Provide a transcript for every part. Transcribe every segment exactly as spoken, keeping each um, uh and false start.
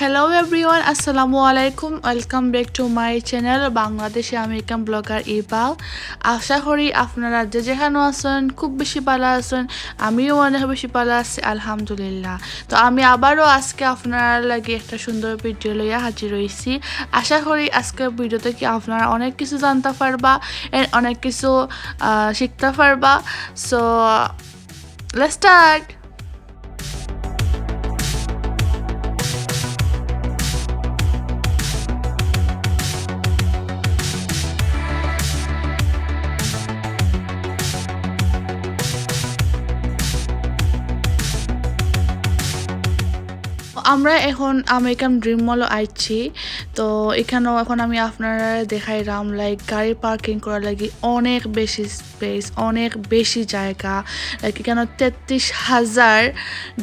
Hello everyone, আসসালামু আলাইকুম। Welcome back to my channel, Bangladeshi American blogger ইবা। আশা করি আপনারা যে যেখানো আছেন খুব বেশি ভালা আছেন, আমিও অনেক বেশি ভালা আছি আলহামদুলিল্লাহ। তো আমি আবারও আজকে আপনারার লাগি একটা সুন্দর ভিডিও লইয়া হাজির অইছি। আশা করি আজকের ভিডিও থাকি আপনারা অনেক কিছু জানতা পারবা and অনেক কিছু, আহ, শিখতা পারবা। So let's start. আমরা এখন আমেরিকান ড্রিম মলো আইছি। তো এখানেও এখন আমি আপনারারে দেখাইরাম, লাইক, গাড়ি পার্কিং করার লাগি অনেক বেশি স্পেস, অনেক বেশি জায়গা। লাইক, এখানে তেত্রিশ হাজার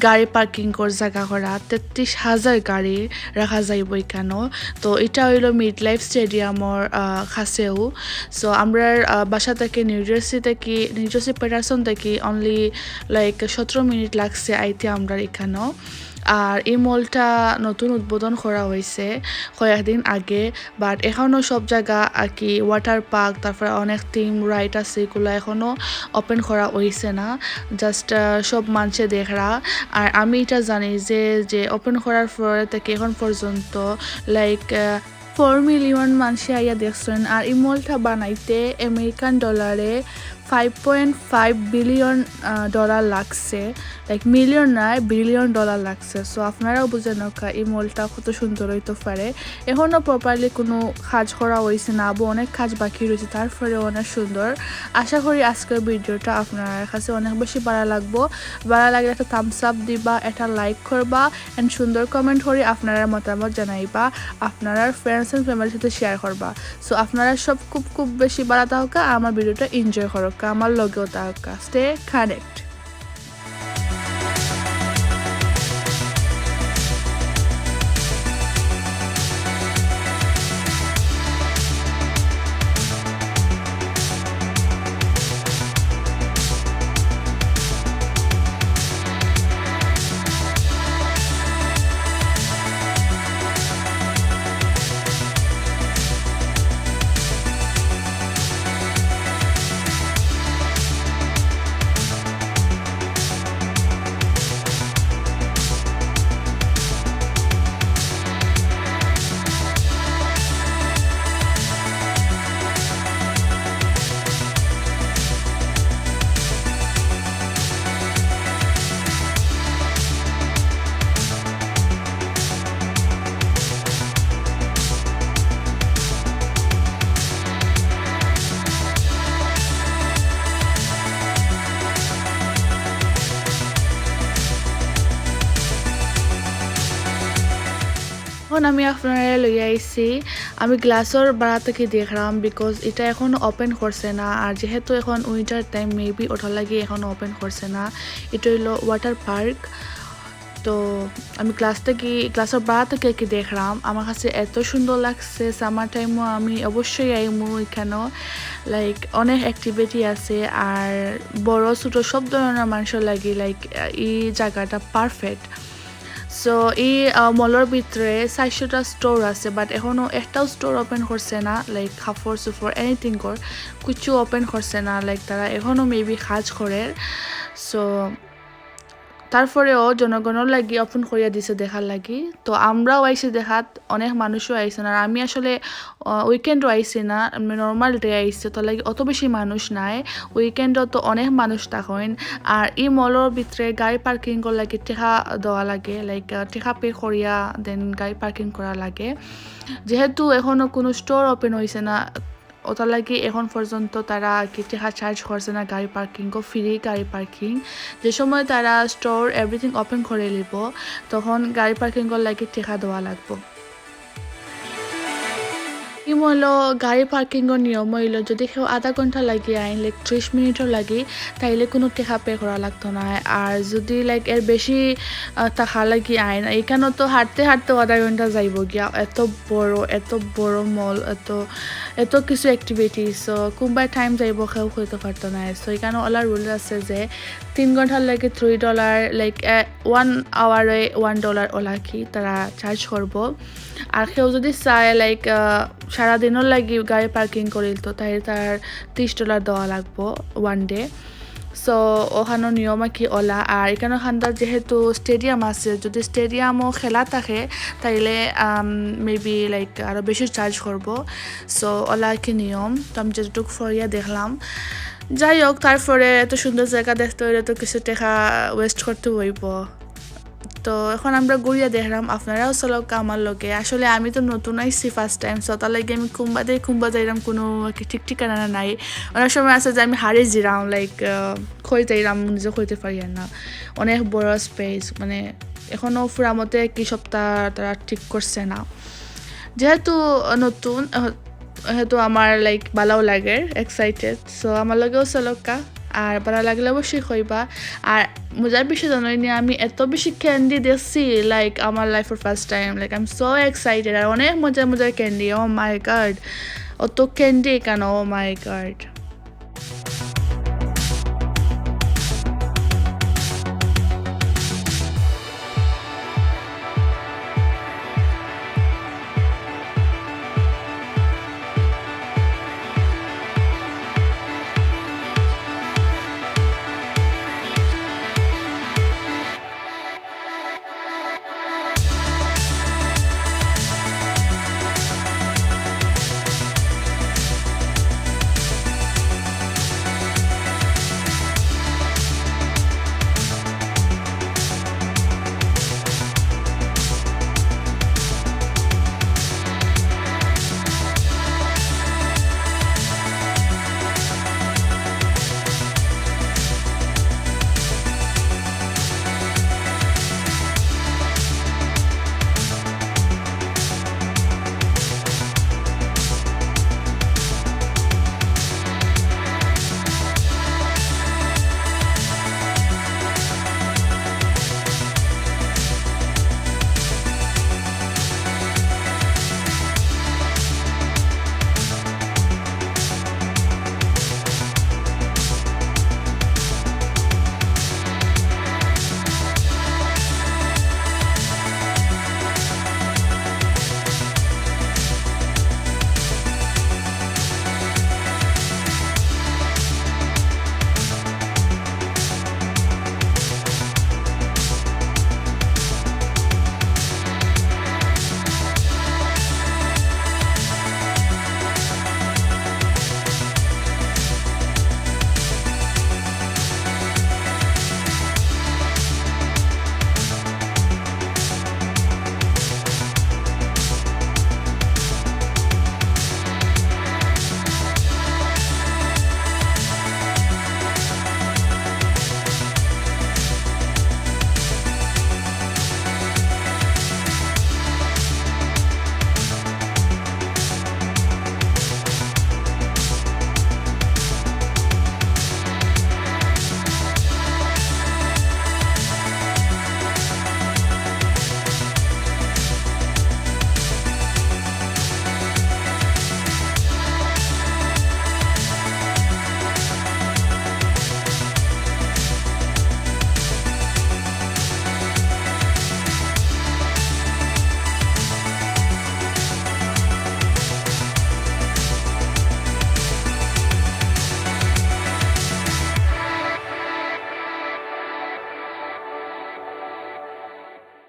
গাড়ি পার্কিং করার জায়গা করা, তেত্রিশ হাজার গাড়ি রাখা যাইব এখানেও। তো এটা হইল মিড লাইফ স্টেডিয়ামর, আহ, কাছেও। সো আমরা, আহ, বাসা থেকে নিউ জার্সি থেকে, নিউ জার্সি প্যাটারসন থেকে অনলি লাইক সতেরো মিনিট লাগছে আইতে আমরা এখানেও। আর এই মলটা নতুন উদ্বোধন করা হয়েছে কয়েকদিন আগে, বাট এখনও সব জায়গা আর কি ওয়াটার পার্ক, তারপরে অনেক থিম রাইড আছে, এগুলো এখনও ওপেন করা হয়েছে না। জাস্ট সব মানষে দেখরা। আর আমি এটা জানি যে, যে ওপেন করার পরে থেকে এখন পর্যন্ত লাইক ফোর মিলিয়ন মানষে আইয়া দেখছেন। আর এই মলটা বানাইতে আমেরিকান ডলারে five point five billion dollar লাগছে। লাইক, মিলিয়ন নয়, বিলিয়ন ডলার লাগছে। সো আপনারাও বুঝেন নৌকা এই মলটা কত সুন্দর হইতে পারে। এখনও প্রপারলি কোনো কাজ করা হয়েছে না, আবু অনেক কাজ বাকি রয়েছে, তারপরেও অনেক সুন্দর। আশা করি আজকের ভিডিওটা আপনার কাছে অনেক বেশি ভালো লাগবো। ভালো লাগলে একটা থামস আপ দিবা, একটা লাইক করবা, and সুন্দর কমেন্ট করে আপনারার মতামত জানাইবা, আপনারার ফ্রেন্ডস অ্যান্ড ফ্যামিলির সাথে শেয়ার করবা। সো আপনারা সব খুব খুব বেশি ভালো থাকা, আমার ভিডিওটা এনজয় করোকা, আমার লগেও থাকা। Stay connect. এখন আমি আপনারারে লইয়া আইছি, আমি গ্লাসর বারা থাকি দেখরাম, বিকজ এটা এখন ওপেন করছে না, আর যেহেতু এখন উইন্টার টাইম, মেবি ওটার লাগি এখন ওপেন করছে না। এটা হইলো ওয়াটার পার্ক। তো আমি গ্লাস থাকি, গ্লাসর বারা থাকি আর কি দেখরাম, আমার কাছে এত সুন্দর লাগছে। সামার টাইমও আমি অবশ্যই আইমু এখানেও, লাইক, অনেক অ্যাক্টিভিটি আছে, আর বড় ছোট সব ধরনের মানুষের লাগি, লাইক, এই জায়গাটা পারফেক্ট। সো এই, আহ, মলর ভিতরে চারশোটা স্টোর আছে, বাট এখনও একটাও স্টোর ওপেন করছে না, লাইক, কাপড় চোপড় এনিথিং কর, কিছু ওপেন করছে না, লাইক, তারা এখনও মেবি কাজ করে। সো তারপরেও জনগণর লাগি ওপেন করিয়া দিছে দেখার লাগি। তো আমরাও আইছি দেখাত, অনেক মানুষও আইছেন। আর আমি আসলে, আহ, উইকেন্ডও আইছি না, আমি নর্মাল ডে আইছি, তো লাগি অত বেশি মানুষ নাই। উইকেন্ডও তো অনেক মানুষ থাকেন। আর এই মলর ভিতরে গাড়ি পার্কিংর লাগি টেকা দেওয়া লাগে, লাইক, আহ, টেকা পে করিয়া দেন গাড়ি পার্কিং করা লাগে। যেহেতু এখনও কোনো স্টোর ওপেন হয়েছে না, ওটার লাগি এখন পর্যন্ত তারা আর কি টেকা চার্জ করছে না গাড়ি পার্কিংও, ফ্রি গাড়ি পার্কিং। যে সময় তারা স্টোর এভরিথিং ওপেন করে নিব, তখন গাড়ি পার্কিংর লাগি টেকা দেওয়া লাগবো। ই মলো গাড়ি পার্কিংর নিয়ম অইলো, যদি কেউ আধা ঘন্টা লাগি আইন, লাইক ত্রিশ মিনিটও লাগি, তাইলে কুনু টেকা পে করা লাগতো নায়। আর যদি লাইক এর বেশি আহ, থাকা লাগি আইন, ইখানো তো হাঁটতে হাঁটতে আধা ঘন্টা যাইবো গিয়া। এত বড়, এত বড় মল, এত এত কিছু অ্যাক্টিভিটিস, সো কুনবায় টাইম যাইবো কেউ কইতো পারতো নায়। সো ইখানো অলা রুল আছে যে তিন ঘন্টার লাগি থ্রি ডলার, লাইক ওয়ান আওয়ারে ওয়ান ডলার অলা কি তারা চার্জ করবো। আর কেউ যদি চায় লাইক সারাদিনর লাগি গাড়ি পার্কিং করিলতো, তাইলে তার ত্রিশ ডলার দেওয়া লাগবো ওয়ান ডে। সো ওখানো নিয়ম আর কি অলা। আর ইখানো কান্দাত যেহেতু স্টেডিয়াম আছে, যদি স্টেডিয়ামও খেলা থাকে, তাইলে মেবি লাইক আরও বেশি চার্জ করবো। সো অলা আর কি নিয়ম। তো আমি যতটুকু ফরিয়া দেখলাম, যাই হোক, তারপরে এত সুন্দর জাগা দেখতে অইলে তো কিছু টেকা ওয়েস্ট করতে অইবো। তো এখন আমরা ঘুরিয়া দেখলাম, আপনারাও চলউক্কা আমার লগে। আসলে আমি তো নতুন আইছি ফার্স্ট টাইম, সো তার লাগি আমি কুনবাদে কুনবা যাইরাম কুনু আর কি ঠিক ঠিকানা নাই। অনেক সময় আছে যে আমি হারি যিরাম, লাইক কই যাইরাম নিজে কইতে পারিয়ার না। অনেক বড় স্পেস, মানে এখনো পুরা মতে কি সপ্তাহ তারা ঠিক করছে না। যেহেতু নতুন, আহ, সেহেতু আমার লাইক ভালাও লাগের, এক্সাইটেড। সো আমার লগেও চলউক্কা। আর ভালা লাগলে অবশ্যই কইবা। আর মজার বিষয় জানোনি, আমি এত বেশি ক্যান্ডি দেখছি, লাইক আমার লাইফর first time, like I am so excited. আর অনেক মজার মজার ক্যান্ডি, ও মাই গড, অত ক্যান্ডি কেন, ও মাই গড।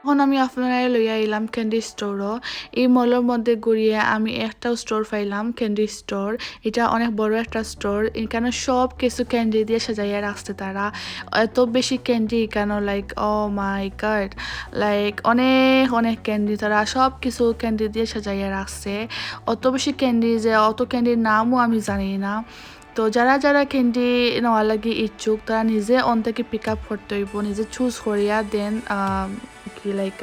এখন আমি আপনারারে লইয়া আইলাম ক্যান্ডি স্টোরও। এই মলর মধ্যে ঘুরিয়া আমি একটাও স্টোর পাইলাম, ক্যান্ডি স্টোর। এটা অনেক বড় একটা স্টোর। এখানো সব কিছু ক্যান্ডি দিয়া সাজাইয়া রাখছে তারা। এত বেশি ক্যান্ডি এখানো, like, oh my god, like, অনেক অনেক ক্যান্ডি। তারা সব কিছু ক্যান্ডি দিয়া সাজাইয়া রাখছে। অত বেশি ক্যান্ডি যে অত ক্যান্ডির নামও আমি জানি না। তো যারা যারা ক্যান্ডি নেওয়ার লাগি ইচ্ছুক, তারা নিজে অন থাকি পিক আপ করতে অইবো, নিজে চুজ করিয়া, দেন কি, লাইক,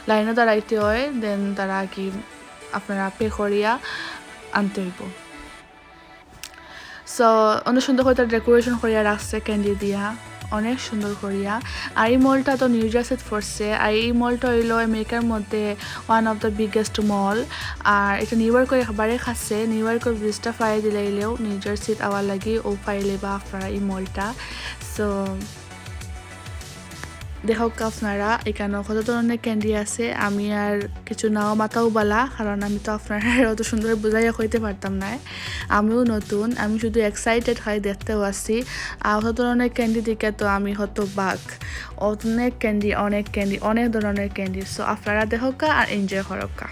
লাইনো দাঁড়াইতে হয়, দেন তারা কি আপনারা পে করিয়া আনতে অইবো। So অনেক সুন্দর করি তারা ডেকোরেশন করিয়া রাখছে ক্যান্ডি দিয়া, অনেক সুন্দর করিয়া। আর ই মলটা তো নিউ জার্সিত পড়ছে, আর ই মলটা অইলো আমেরিকার মধ্যে one of the biggest mall। আর এটা নিউ ইয়র্কর একবারে কাছে, নিউ ইয়র্কর ব্রিজটা পাড়ি দিলাইলেউ নিউ জার্সিত আওয়ার লাগি অউ পাইলাইবা আপনারা ই মলটা। So দেখউক্কা আপনারা, ইকানো কত ধরনের ক্যান্ডি আছে। আমি আর কিছু নাও মাতাও বালা, কারণ আমি তো আপনারারে অত সুন্দর বুঝাইয়া কইতে পারতাম নায়। আমিও নতুন, আমি শুধু এক্সাইটেড, খালি দেখতেও আছি। আর কত ধরনের ক্যান্ডি দেখিয়া তো আমি হতবাক। অনেক ক্যান্ডি, অনেক ক্যান্ডি, অনেক ধরনের ক্যান্ডি। So আপনারা দেখউক্কা আর এনজয় করউক্কা।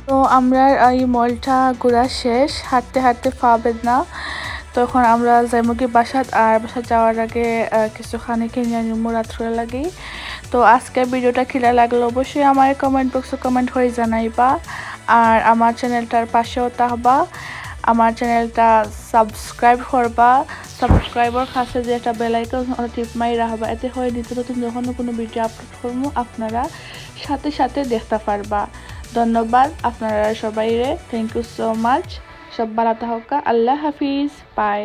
তো আমরার এই মলটা ঘুরা শেষ, হাঁটতে হাঁটতে পা বেদনা। তো এখন আমরা যাইমুগি বাসাত, আর বাসাত যাওয়ার আগে, আহ, কিছু খানি কিনিয়া নিমু রাত্রে লাগি। তো আজকে ভিডিওটা কিলা লাগলো অবশ্যই আমার কমেন্ট বক্সো কমেন্ট করি জানাইবা, আর আমার চ্যানেলটার পাশেও থাকবা, আমার চ্যানেলটা সাবস্ক্রাইব করবা। সাবস্ক্রাইবর কাছে যে একটা বেল আইকন, ওটা টিপ মারি রাখবা, এতে হয় নিত্য নতুন যখন কোনো ভিডিও আপলোড করবো আপনারা সাথে সাথে দেখতে পারবা। ধন্যবাদ আপনারা সবাইরে, thank you so much। সব ভালা থাকউক্কা, আল্লাহ হাফিজ, বাই।